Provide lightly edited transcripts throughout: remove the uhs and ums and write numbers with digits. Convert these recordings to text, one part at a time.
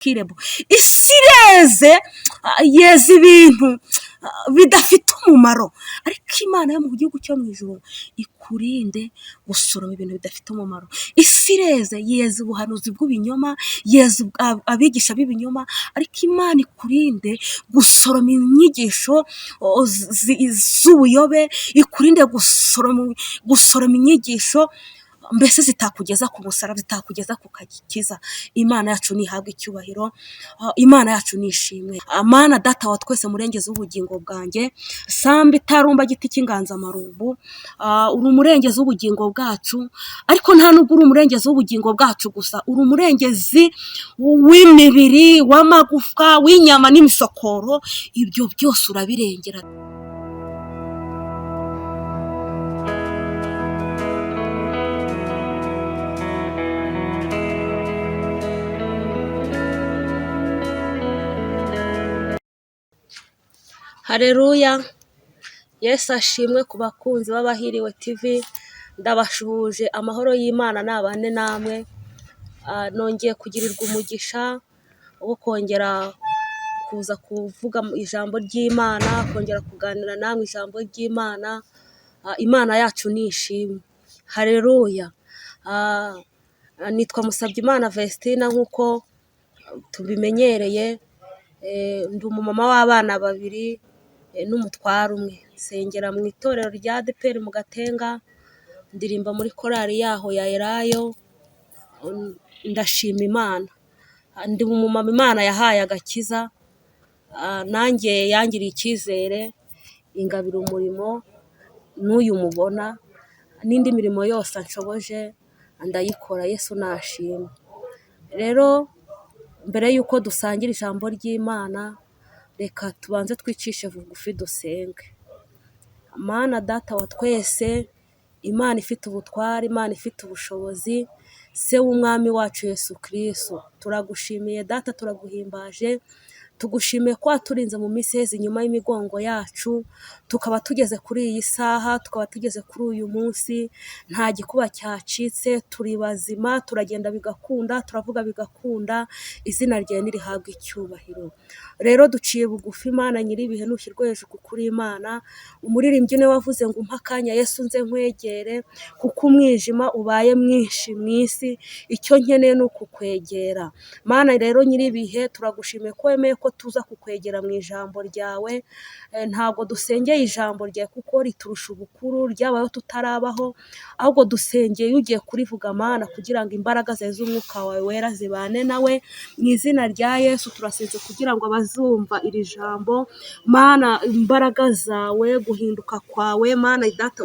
Kirebo isi ireze, yeza ibintu bidafite umumaro, ariko Imana yo mu gihugu cyo mu ijuru ikurinde gusoroma ibintu bidafite umumaro. Isi ireze, yeza ubuhanuzi bw'ibinyoma, yeza abigisha b'ibinyoma, ariko Imana ikurinde gusoroma inyigisho z'ubuyobe, ikurinde gusoroma inyigisho mbese zitakugeza ku musaraba, zitakugeza ku gakiza. Imana yacu ntihabwe icyubahiro, Imana yacu nishimwe. Mana Data wa twese, murengezi w'ubugingo bwanjye, samba itarumba, giti cy'inganzamarumbu, uri umurengezi w'ubugingo bwacu, ariko nta nubwo uri umurengezi w'ubugingo bwacu gusa, uri umurengezi w'imibiri, w'amagufwa, w'inyama n'imisokoro, ibyo byose urabirengera. Hareruya, Yesu ashimwe ku bakunzi b'Abahiriwe TV, ndabashuhuje, amahoro y'Imana nabane namwe. Nongeye kugirirwa umugisha wo kongera kuza kuvuga ijambo ry'Imana, kongera kuganira namwe ijambo ry'Imana. Imana yacu ni ishimwe. Hareruya. Nitwa Musabyimana Vestina nk'uko tubimenyereye, ndi umumama w'abana babiri n'umutware umwe. Nsengera mu itorero rya ADEPR mu Gatenga, ndirimba muri korali yaho ya Elayo, ndashima Imana. Ndi umumama Imana yahaye agakiza, nanjye yangiriye icyizere, ingabira umurimo n'uyu mubona, n'indi mirimo yose anshoboje ndayikora, Yesu nashimwe. Rero mbere y'uko dusangira ijambo ry'Imana, reka tubanze twicishe bugufi dusenge. Mana Data wa twese, Imana ifite ubutware, Imana ifite ubushobozi, Se w'Umwami wacu Yesu Kristo, turagushimiye Data, turaguhimbaje, tugushimiye ko waturinze mu minsi iheze inyuma y'imigongo yacu, tukaba tugeze kuri iyi saha, tukaba tugeze kuri uyu munsi, nta gikuba cyacitse, turi bazima, turagenda bigakunda, turavuga bigakunda, izina ryawe nirihabwe icyubahiro. Rero duciye bugufi Imana nyir'ibihe, ntushyirwe hejuru kuko uri Imana. Umuririmbyi niwe wavuze ngo umpe akanya Yesu nze nkwegere, kuko umwijima ubaye mwinshi mu isi, icyo nkeneye ni ukukwegera. Mana rero nyir'ibihe, turagushimiye ko wemeye ko tuza kukwegera mu ijambo ryawe. Ntabwo dusengeye ijambo ryawe kuko riturusha ubukuru, ryabayeho tutarabaho, ahubwo dusengeye ugiye kurivuga Mana, kugira ngo imbaraga zawe z'umwuka wawe wera zibane nawe. Mu izina rya Yesu turasenze kugira ngo abazumva iri jambo, Mana imbaraga zawe, guhinduka kwawe, Mana Data,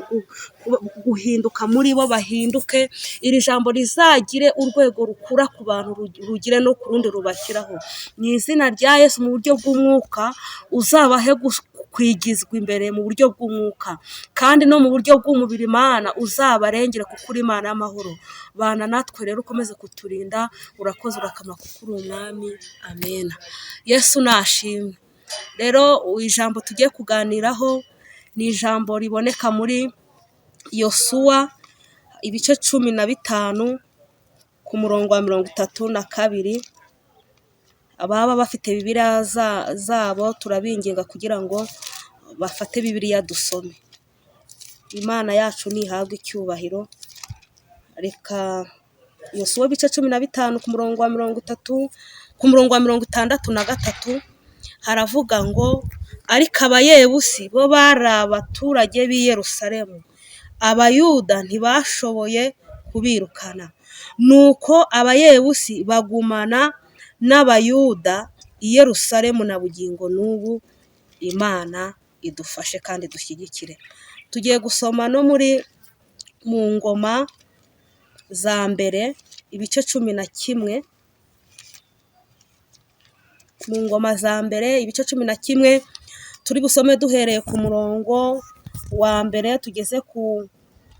guhinduka muri bo bahinduke, iri jambo rizagire urwego rukura ku bantu, rugire no ku rundi rubashyiraho. Mu izina rya Yesu, mu buryo bw'umwuka uzabahe kwigizwa imbere mu buryo bw'umwuka, kandi no mu buryo bw'umubiri Mana uzabarengere, kuko uri Imana y'amahoro. Bana natwe rero ukomeze kuturinda, urakoze urakama kuko uri Umwami. Amen. Yesu nashimwe. Rero ijambo tugiye kuganiraho ni ijambo riboneka muri Yosuwa ibice 15 ku murongo wa 32. Ababa bafite Bibiliya zabo turabinginga kugira ngo bafate Bibiliya dusome. Imana yacu ntihabwe icyubahiro. Reka Yosuwa ibice 15 ku murongo wa 30, ku murongo wa 63 haravuga ngo ariko Abayebusi bo bari abaturage b'i Yerusalemu, Abayuda ntibashoboye kubirukana. Nuko Abayebusi bagumana n'Abayuda i Yerusalemu na bugingo n'ubu. Imana idufashe kandi dushyigikire. Tugiye gusoma no muri mu ngoma za mbere ibice 11, mu ngoma za mbere ibice 11, turi busome duhereye ku murongo wa mbere tugeze ku,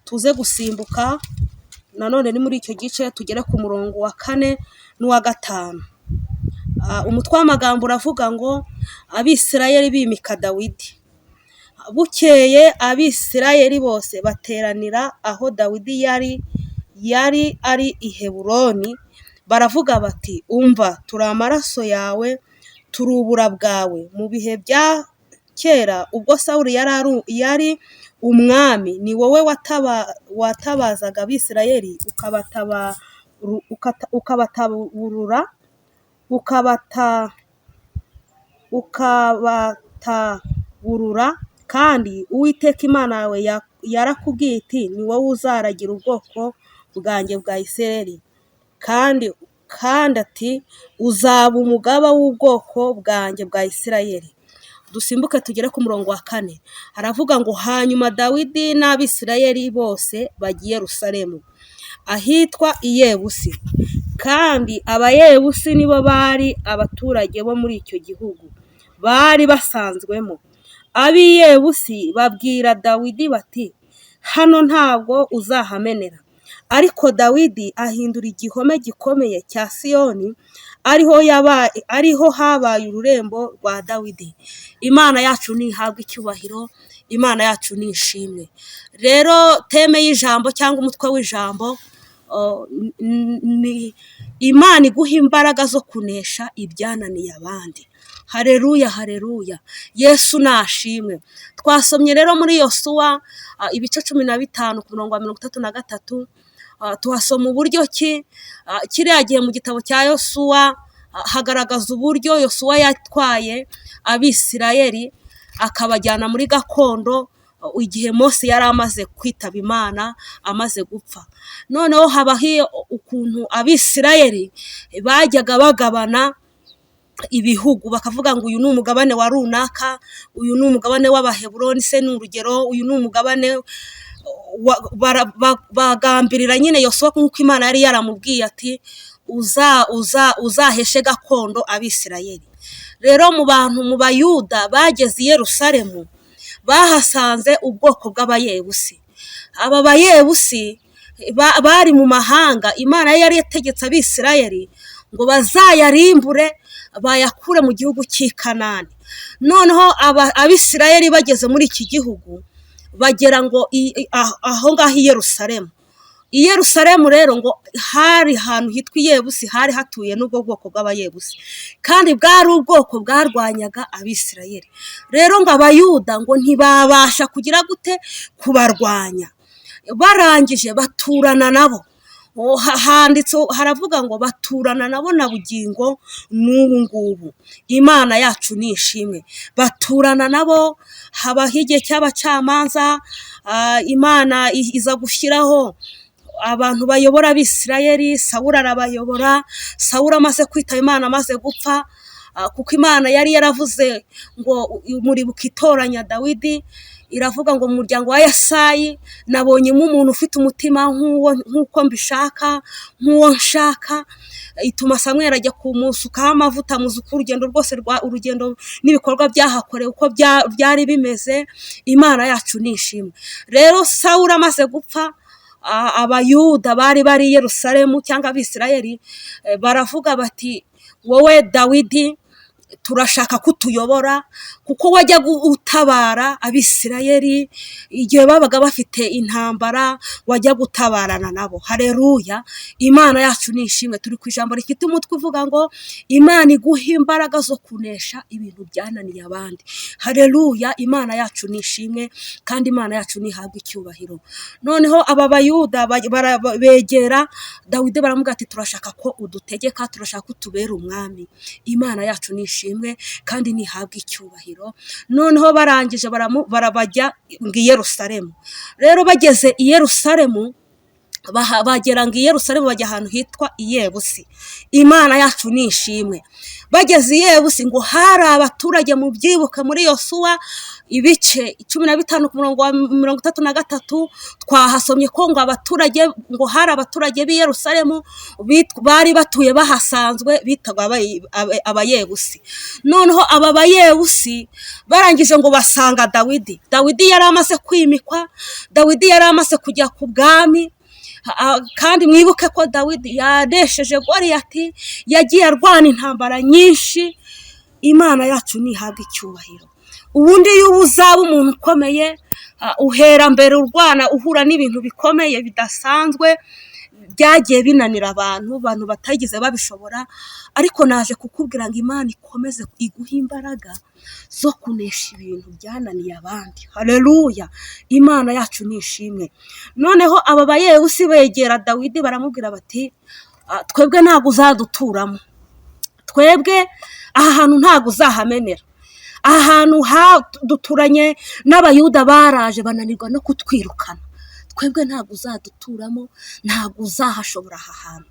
tuze gusimbuka nanone ni muri icyo gice tugere ku murongo wa 4 n'uwa 5. Umutwe w'amagambo uravuga ngo Abisirayeli bimika Dawidi. Bukeye Abisirayeli bose bateranira aho Dawidi yari ari i Heburoni, Baravuga bati: "Umva, turi amaraso yawe, turi ubura bwawe. Mu bihe bya kera ubwo Sawuli yari umwami, ni wowe watabazaga Abisirayeli, ukabataburura ukabataburura, kandi Uwiteka Imana yawe yarakubwiye iti: 'Ni wowe uzaragira ubwoko bwanjye bwa Isirayeli,' kandi ati: 'Uzaba umugaba w'ubwoko bwanjye bwa Isirayeli.'" Dusimbuke tugere ku murongo wa 4. Haravuga ngo: "Hanyuma Dawidi n'Abisirayeli bose bagiye Yerusalemu ahitwa i Yebusi, kandi Abayebusi nibo bari abaturage bo muri icyo gihugu bari basanzwemo. Ab'i Yebusi babwira Dawidi bati: 'Hano ntabwo uzahamenera.' Ariko Dawidi ahindura igihome gikomeye cya Siyoni, ariho habaye ururembo rwa Dawidi." Imana yacu ntihabwe icyubahiro, Imana yacu ni ishimwe. Rero thème y'ijambo cyangwa umutwe w'ijambo ni Imana iguha imbaraga zo kunesha ibyananiye abandi. Hareruya, hareruya, Yesu nashimwe. Twasomye rero muri Yosuwa ibice 15 ku murongo wa 33, tuhasoma uburyo ki kiriya gihe mu gitabo cya Yosuwa hagaragaza uburyo Yosuwa yatwaye Abisirayeli akabajyana muri gakondo igihe Mose yari amaze kwitaba Imana, amaze gupfa. Noneho habaho ukuntu Abisirayeli bajyaga bagabana ibihugu, bakavuga ngo uyu ni umugabane wa runaka, uyu ni umugabane w'Abaheburoni, se ni urugero, uyu ni umugabane, bagambirira nyine Yosuwa nk'uko Imana yari yaramubwiye ati: "Uzaheshe gakondo Abisirayeli." Rero mu bantu, mu Bayuda bageze i Yerusalemu, bahasanze ubwoko bw'Abayebusi. Aba Bayebusi bari mu mahanga. Imana yari yategetse Abisirayeli ngo bazayarimbure, bayakure mu gihugu cy'i Kanani. Noneho Abisirayeli bageze muri iki gihugu, bagera ngo aho ngaho i Yerusalemu. I Yerusalemu rero ngo hari ahantu hitwa i Yebusi, hari hatuye n'ubwo bwoko bw'Abayebusi, kandi bwari ubwoko bwarwanyaga Abisirayeli. Rero ngo Abayuda ngo ntibabasha kugira gute? Kubarwanya. Barangije baturana nabo. Handitse haravuga ngo baturana nabo na bugingo n'ubu ngubu. Imana yacu ni ishimwe. Baturana nabo, habaho igihe cy'abacamanza, Imana iza gushyiraho abantu bayobora Abisirayeli. Sawuli arabayobora. Sawuli amaze kwitaba Imana, amaze gupfa, kuko Imana yari yaravuze ngo, muribuka itoranya Dawidi, iravuga ngo: "Mu muryango wa Yesayi nabonyemo umuntu ufite umutima nk'uwo, nk'uko mbishaka, nk'uwo nshaka." Ituma Samweli ajya kumusukaho amavuta, muzi uko urugendo rwose rwa urugendo n'ibikorwa byahakorewe uko byari bimeze. Imana yacu ni ishimwe. Rero Sawuli amaze gupfa, Abayuda bari bari i Yerusalemu cyangwa Abisirayeli baravuga bati: "Wowe Dawidi, turashaka ko utuyobora, kuko wajyaga utabara Abisirayeli igihe babaga bafite intambara, wajya gutabarana nabo." Hareruya, Imana yacu ni ishimwe. Turi ku ijambo rifite umutwe uvuga ngo Imana iguha imbaraga zo kunesha ibintu byananiye abandi. Hareruya, Imana yacu ni ishimwe, kandi Imana yacu ntihabwe icyubahiro. Noneho aba Bayuda begera Dawidi, baramubwira ati: "Turashaka ko udutegeka, turashaka ko utubera umwami." Imana yacu ni ishimwe kandi ntihabwe icyubahiro. Noneho barangije barabajya ngo i Yerusalemu. Rero bageze i Yerusalemu, bagera ngo i Yerusalemu, bajya ahantu hitwa i Yebusi. Imana yacu ni ishimwe. Bageze i Yebusi ngo hari abaturage, mu byibuka muri Yosuwa ibice 15 ku murongo wa 33, twahasomye ko ngo abaturage, ngo hari abaturage b'i Yerusalemu bari batuye bahasanzwe, bitaga Abayebusi. Noneho aba Bayebusi barangije ngo basanga Dawidi. Dawidi yari amaze kwimikwa, Dawidi yari amaze kujya ku bwami. Kandi mwibuke ko Dawidi yanesheje Goriyati, yagiye arwana intambara nyinshi. Imana yacu ntihabwe icyubahiro. Ubundi iyo uba uzaba umuntu ukomeye, uhera mbere urwana, uhura n'ibintu bikomeye bidasanzwe. byagiye binanira abantu batagize babishobora, ariko naje kukubwira ngo Imana ikomeze iguhe imbaraga zo kunesha ibintu byananiye abandi. Haleluya! Imana yacu ni ishimwe. Noneho aba Bayebusi begera Dawidi baramubwira bati: "Twebwe ntabwo uzaduturamo, twebwe aha hantu ntabwo uzahamenera, aha hantu duturanye n'Abayuda baraje bananirwa no kutwirukana, twebwe ntabwo uzaduturamo, ntabwo uzahashobora aha hantu."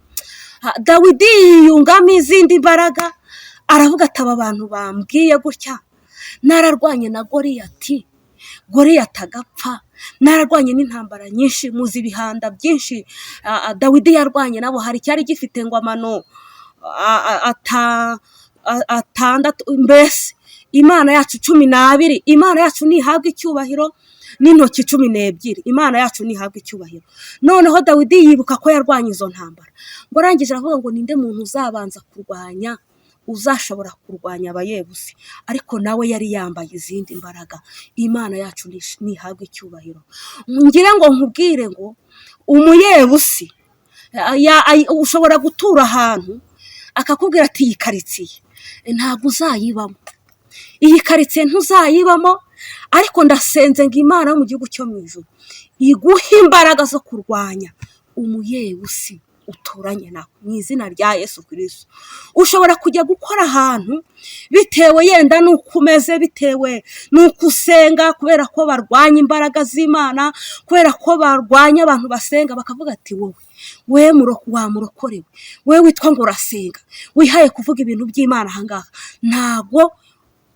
Dawidi yiyungamo izindi mbaraga, aravuga ati: "Aba bantu bambwiye gutya, nararwanye na Goriyati, Goriyati agapfa, nararwanye n'intambara nyinshi, muzi ibihanda byinshi Dawidi yarwanye nabo, hari icyari gifite ngo amano atandatu, mbese Imana yacu 12, Imana yacu ntihabwa icyubahiro, n'intoki 12, Imana yacu ntihabwa icyubahiro." Noneho Dawidi yibuka ko yarwanye izo ntambara, ngo arangije aravuga ngo: "Ninde muntu uzabanza kurwanya, uzashobora kurwanya Abayebusi?" Ariko nawe yari yambaye izindi mbaraga. Imana yacu ntihabwe icyubahiro. Ngira ngo nkubwire ngo Umuyebusi ushobora gutura ahantu akakubwira ati: "Iyi karitsiye ntabwo uzayibamo, iyi karitsiye ntuzayibamo." Ariko ndasenze ngo Imana yo mu gihugu cyo mu ijuru iguhe imbaraga zo kurwanya Umuyebusi uturanye nawe mu izina rya Yesu Kirisito. Ushobora kujya gukora ahantu bitewe yenda n'uko umeze, bitewe n'uko usenga, kubera ko barwanya imbaraga z'Imana, kubera ko barwanya abantu basenga, bakavuga ati: "Wowe we wamurokorewe, we witwa ngo urasenga, wihaye kuvuga ibintu by'Imana ahangaha, ntabwo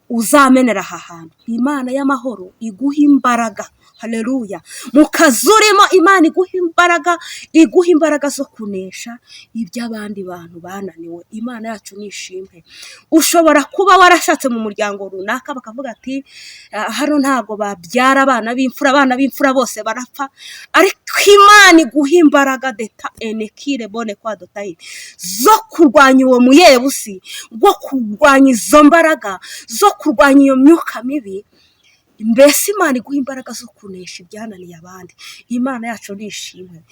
uzamenera aha hantu." Imana y'amahoro iguha imbaraga. Haleluya! Mu kazi urimo, Imana iguha imbaraga, iguha imbaraga zo kunesha ibyo abandi bantu bananiwe. Imana yacu ni ishimwe. Ushobora kuba warashatse mu muryango runaka, bakavuga ati: "Hano ntabwo babyara abana b'imfura, abana b'imfura bose barapfa." Ariko Imana iguha imbaraga deta enekire bone kwa dotayi zo kurwanya uwo Muyebusi, wo kurwanya izo mbaraga, zo kurwanya iyo myuka mibi. Mbese Imana iguha imbaraga zo kunesha ibyananiye abandi. Imana yacu ni ishimwe.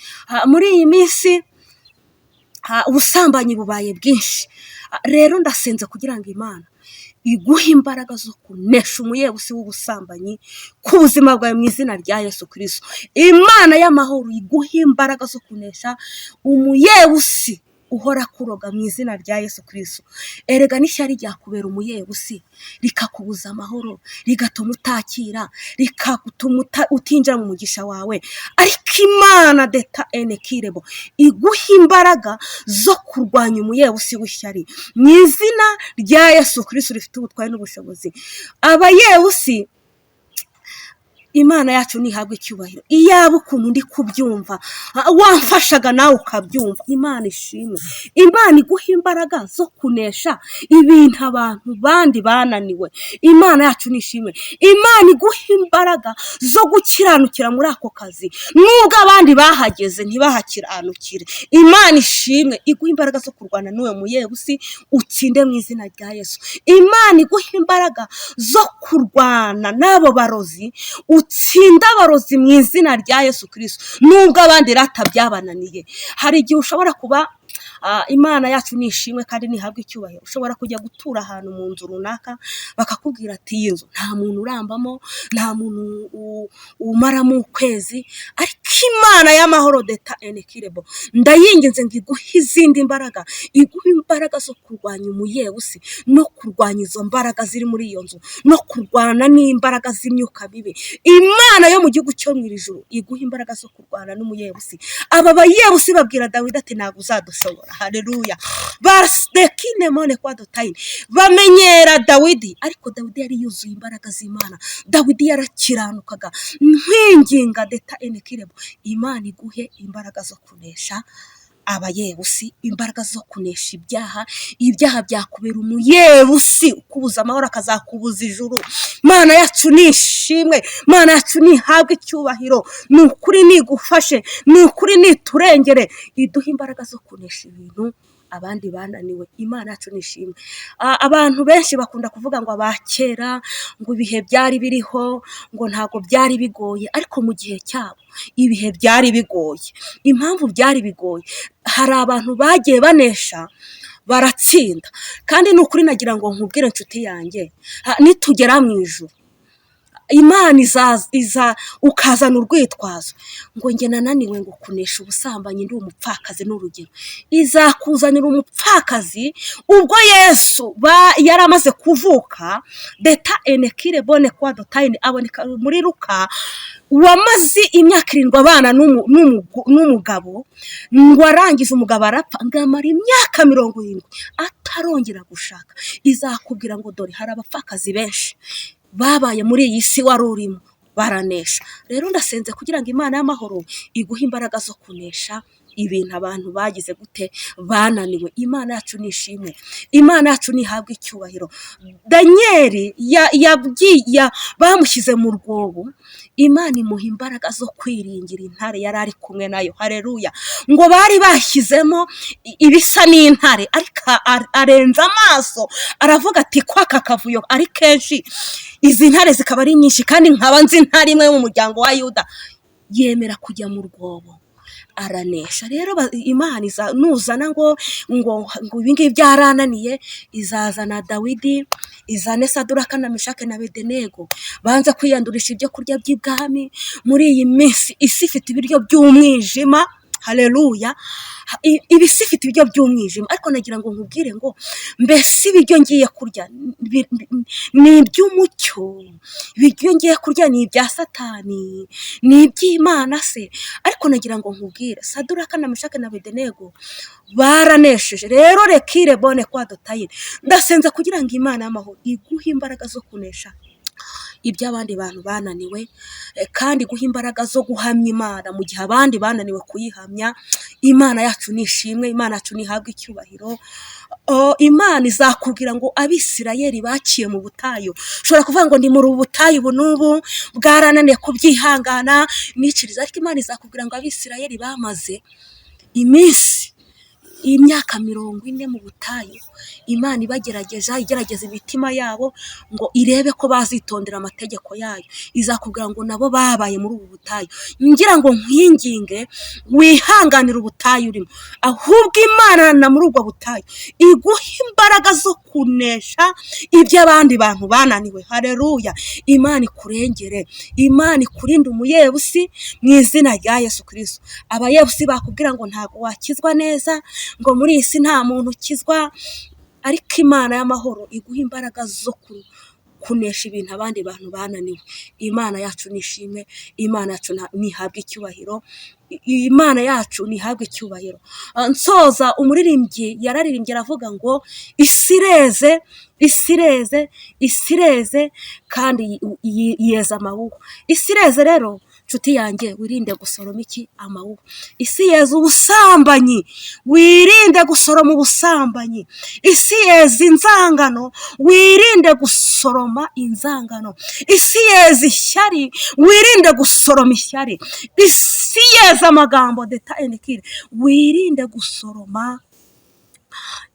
Muri iyi minsi ubusambanyi bubaye bwinshi. Rero ndasenze kugira ngo Imana iguhe imbaraga zo kunesha Umuyebusi w'ubusambanyi ku buzima bwawe mu izina rya Yesu Kirisito. Imana y'amahoro iguhe imbaraga zo kunesha Umuyebusi uhora kuroga mu izina rya Yesu Kirisito. Erega n'ishyari ryakubera Umuyebusi, rikakubuza amahoro, rigatuma utakira, rigatuma utinjira mu mugisha wawe. Ariko Imana deta enekirebo iguha imbaraga zo kurwanya Umuyebusi w'ishyari mu izina rya Yesu Kirisito rifite ubutware n'ubushobozi. Abayebusi, Imana yacu ntihabwe icyubahiro. Iyaba ukuntu ndi kubyumva wamfashaga nawe ukabyumva. Imana ishimwe. Imana iguha imbaraga zo kunesha ibintu abantu bandi bananiwe. Imana yacu nishimwe. Imana iguha imbaraga zo gukiranukira muri ako kazi, nubwo abandi bahageze ntibahakiranukire. Imana ishimwe. Iguha imbaraga zo kurwana n'uwo Muyebusi, utsinde mu izina rya Yesu. Imana iguha imbaraga zo kurwana n'abo barozi, utsinda abarozi mu izina rya Yesu Kirisito, nubwo abandi rata byabananiye. Hari igihe ushobora kuba, Imana yacu ni ishimwe kandi ntihabwe icyubahiro, ushobora kujya gutura ahantu mu nzu runaka, bakakubwira ati: "Iyi nzu nta muntu urambamo, nta muntu umaramo ukwezi." Ariko Imana y'amahoro deta enekirebo ndayinginze ngo iguhe izindi mbaraga, iguhe imbaraga zo kurwanya Umuyebusi no kurwanya izo mbaraga ziri muri iyo nzu, no kurwana n'imbaraga z'imyuka mibi. Imana yo mu gihugu cyo mu ijuru iguha imbaraga zo kurwana n'Umuyebusi. Aba Bayebusi babwira Dawidi ati: "Ntabwo uzadushobora." Haleluya! Barekinemone kwa dotayini bamenyera Dawidi, ariko Dawidi yari yuzuye imbaraga z'Imana. Dawidi yarakiranukaga. Nkwinginga deta enekirebo, Imana iguhe imbaraga zo kunesha Abayebusi, imbaraga zo kunesha ibyaha. Ibyaha byakubera Umuyebusi ukubuza amahoro, akazakubuza ijuru. Mana yacu ni ishimwe. Mana yacu ntihabwe icyubahiro. Ni ukuri nigufashe, ni ukuri niturengere, iduhe imbaraga zo kunesha ibintu. abandi bananiwe. Imana yacu nishimwe. Abantu benshi bakunda kuvuga ngo abakera, ngo ibihe byari biriho, ngo ntabwo byari bigoye, ariko mu gihe cyabo ibihe byari bigoye. Impamvu byari bigoye, hari abantu bagiye banesha baratsinda. Kandi ni ukuri nagira ngo nkubwire inshuti yanjye, nitugera mu ijuru Imana iza ukazana urwitwazo ngo njye nananiwe ngo kunesha ubusambanyi ndi umupfakazi, ni urugero. Izakuzanira umupfakazi ubwo Yesu yari amaze kuvuka, deta enekire bone kwa dotayini aboneka muri Luka, wamaze imyaka 7 abana n'umugabo, ngo arangize umugabo arapfa, ngo amara imyaka 70 atarongera gushaka. Izakubwira ngo dore hari abapfakazi benshi babaye muri iyi si wari urimo baranesha. Rero ndasenze kugira ngo Imana y'amahoro iguhe imbaraga zo kunesha ibintu abantu bagize gute bananiwe. Imana yacu nishimwe, Imana yacu nihabwe icyubahiro. Daniyeli bamushyize mu rwobo, Imana imuha imbaraga zo kwiringira intare yari ari kumwe nayo. Haleluya! Ngo bari bashyizemo ibisa n'intare, ariko arenza amaso aravuga ati ko aka kavuyo ari kenshi, izi ntare zikaba ari nyinshi, kandi nkaba nzi intare imwe yo mu muryango wa Yuda. Yemera kujya mu rwobo aranesha. Rero Imana nuzana ngo ngo ibi ngibi byarananiye, izazana Dawidi, izane Saduraka na Meshake na Abedenego, banze kwiyandurisha ibyo kurya by'ibwami. Muri iyi minsi isi ifite ibiryo by'umwijima. Haleluya! Ibisi ifite ibiryo by'umwijima, ariko nagira ngo nkubwire ngo mbese ibiryo ngiye kurya ni iby'umucyo? Ibiryo ngiye kurya ni ibya Satani? Ni iby'Imana se? Ariko nagira ngo nkubwire, Saduraka na Meshake na Abedenego baranesheje. Rero rekire bone kwa dotayine, ndasenze kugira ngo Imana y'amahoro iguhe imbaraga zo kunesha ibyo abandi bantu bananiwe, kandi guha imbaraga zo guhamya Imana mu gihe abandi bananiwe kuyihamya. Imana yacu nishimwe, Imana yacu nihabwe icyubahiro. Imana izakubwira ngo Abisirayeli baciye mu butayu. Ushobora kuvuga ngo ndi mu butayu ubu n'ubu, bwarananiye kubyihangana niciriza, ariko Imana izakubwira ngo Abisirayeli bamaze iminsi imyaka 40 mu butayu, Imana ibagerageza, igerageza imitima yabo ngo irebe ko bazitondera amategeko yayo. Izakubwira ngo nabo babaye muri ubu butayu. Ngira ngo nkwinginge wihanganire ubutayu urimo, ahubwo Imana muri ubwo butayu iguhe imbaraga zo kunesha ibyo abandi bantu bananiwe. Haleluya! Imana ikurengere, Imana ikurinde umuyebusi mu izina rya Yesu Kristo. Abayebusi bakubwira ngo ntabwo wakizwa neza, ngo muri iyi si nta muntu ukizwa, ariko Imana y'amahoro iguha imbaraga zo kunesha ibintu abandi bantu bananiwe. Imana yacu nishimwe, Imana yacu nihabwe icyubahiro, Imana yacu nihabwe icyubahiro. Nsoza, umuririmbyi yararirimbye aravuga ngo isi ireze, isi ireze, isi ireze, kandi yeza amawuwa. Isi ireze rero nshuti yanjye, wirinde gusoroma iki? Amawuwa. Isi yeza ubusambanyi, wirinde gusoroma ubusambanyi. Isi yeza inzangano, wirinde gusoroma inzangano. Isi yeza ishyari, wirinde gusoroma ishyari. Isi yeza amagambo deta enikire, wirinde gusoroma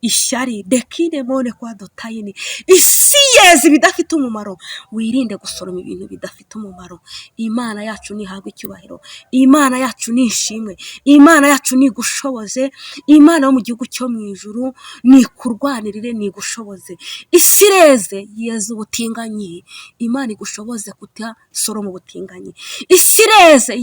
ishyari dekine mone kwa dotayini. Isi yeza ibidafite umumaro, wirinde gusoroma ibintu bidafite umumaro. Imana yacu nihabwe icyubahiro, Imana yacu nishimwe, Imana yacu nigushoboze, Imana yo mu gihugu cyo mu ijuru nikurwanirire, nigushoboze. Isi ireze, yeza ubutinganyi, Imana igushoboze kutasoroma ubutinganyi. Isi ireze,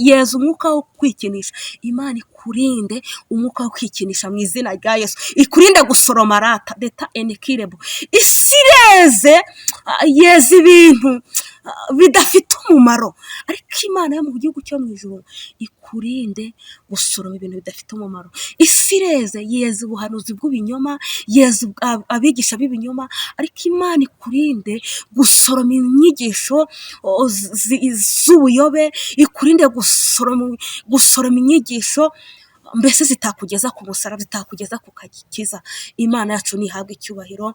yeza umwuka wo kwikinisha, Imana ikurinde umwuka wo kwikinisha mu izina rya Yesu, ikurinde gusoroma rata deta enikirebo. Isi ireze, yeza ibintu bidafite umumaro, ariko Imana yo mu gihugu cyo mu ijuru ikurinde gusoroma ibintu bidafite umumaro. Isi ireze, yeza ubuhanuzi bw'ibinyoma, yeza abigisha b'ibinyoma, ariko Imana ikurinde gusoroma inyigisho z'ubuyobe, ikurinde gusoroma inyigisho mbese zitakugeza ku musaraba, zitakugeza ku gakiza. Imana yacu ntihabwe icyubahiro,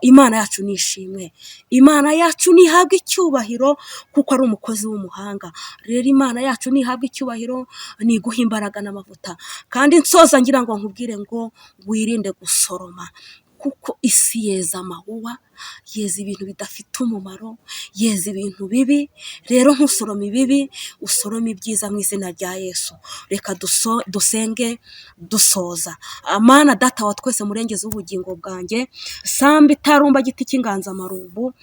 Imana yacu nishimwe, Imana yacu ntihabwe icyubahiro kuko ari umukozi w'umuhanga. Rero Imana yacu ntihabwe icyubahiro, niguha imbaraga n'amavuta. Kandi nsoza ngira ngo nkubwire ngo wirinde gusoroma, kuko isi yeza amawuwa, yeza ibintu bidafite umumaro, yeza ibintu bibi. Rero ntusorome ibibi, usorome ibyiza mu izina rya Yesu. Reka dusenge dusoza. Mana Data wa twese, murengezi w'ubugingo bwanjye, samba itarumba giti cy'inganzamarumbu,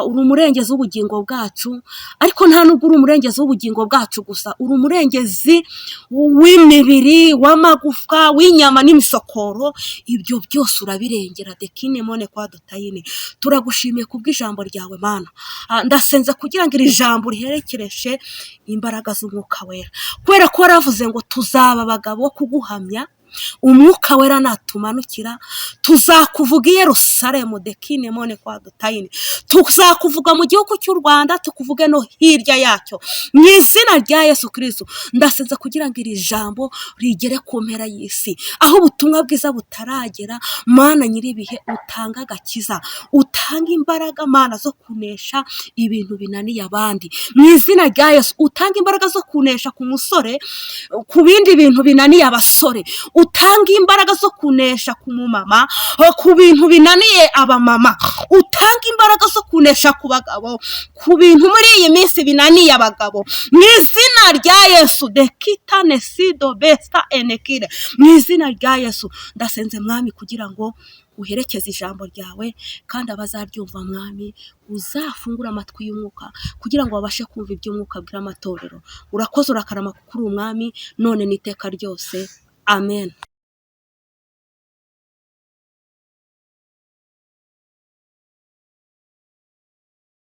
uri umurengezi w'ubugingo bwacu, ariko nta nubwo uri umurengezi w'ubugingo bwacu gusa, uri umurengezi w'imibiri, w'amagufwa, w'inyama n'imisokoro, ibyo byose urabirengera. Dekine mone kwa dotayine. Turagushimiye kubw'ijambo ryawe Mana. Ndasenze kugira ngo iri jambo riherekereshe imbaraga z'umwuka wera, kubera ko waravuze ngo tuzaba abagabo kuguhamya, umwuka wera natumanukira tuzakuvuga i Yerusalemu, dekine mone kwa dotayine, tuzakuvuga mu gihugu cy'u Rwanda, tukuvuge no hirya yacyo, mu izina rya Yesu Kristo. Ndasenze kugira ngo iri jambo rigere ku mpera y'isi, aho ubutumwa bwiza butaragera. Mana nyir'ibihe, utanga agakiza, utanga imbaraga Mana zo kunesha ibintu binaniye abandi, mu izina rya Yesu. Utanga imbaraga zo kunesha ku musore, ku bindi bintu binaniye abasore, utanga imbaraga zo kunesha ku mumama, ku bintu binaniye abamama, utanga imbaraga zo kunesha ku bagabo, ku bintu muri iyi minsi binaniye abagabo, mu izina rya Yesu. Dekitane sido besta enekire, mu izina rya Yesu. Ndasenze Mwami kugira ngo uherekeze ijambo ryawe, kandi abazaryumva Mwami uzafungure amatwi y'umwuka kugira ngo babashe kumva iby'umwuka abwira amatorero. Urakoze, urakarama kuko uri umwami none n'iteka ryose. Amen.